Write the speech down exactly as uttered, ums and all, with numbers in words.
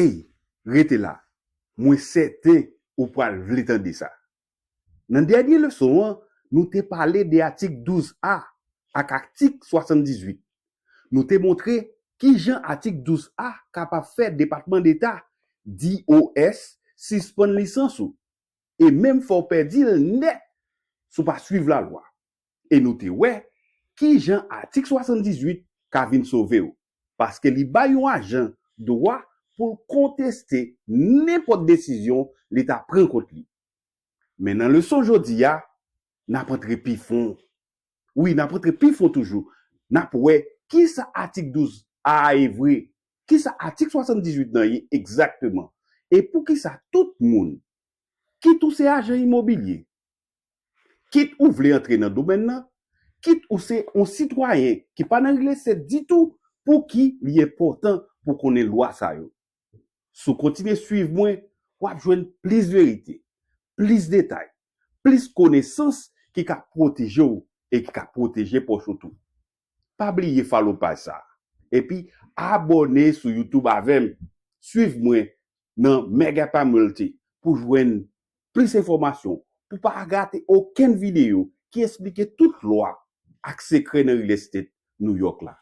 Ey, rete la. Mwen sèten ou pral vle tande sa. Nan dènye leson an, nou te pale de atik douz A ak atik swasanndizuit. Nou te montre kijan atik douz A kapab fè Depatman Deta, D O S, sispann lisans ou, e menm fè w pèdi l nèt si w pa swiv lalwa. E nou te wè kijan atik swasanndizuit ka vin sove w, paske li bay yon ajan dwa pou l konteste nenpòt desizyon li ta pran kont li. Men nan leson jodi a, n ap antre pi fon. Wi, n ap antre pi fon toujou. N ap wè kisa atik douz A a ye vre, kisa atik swasanndizuit nan ye egzakteman, e poukisa tout moun, kit ou se ajan imobilye, kit ou vle antre nan domèn nan, kit ou se yon sitwayen ki pa nan real estate ditou, pou ki li enpòtan pou konnen lwa sa yo. Si w kontinye swiv mwen, w ap jwenn plis verite, plis detay, plis konesans ki ka pwoteje w e ki ka pwoteje pòch ou tou. Pa bliye follow paj sa a. Epi abòne sou YouTube avè m. Swiv mwen nan Mega Pamulti pou jwenn plis enfòmasyon, pou pa rate okenn videyo ki esplike tout lwa ak sekrè nan real estate New York la.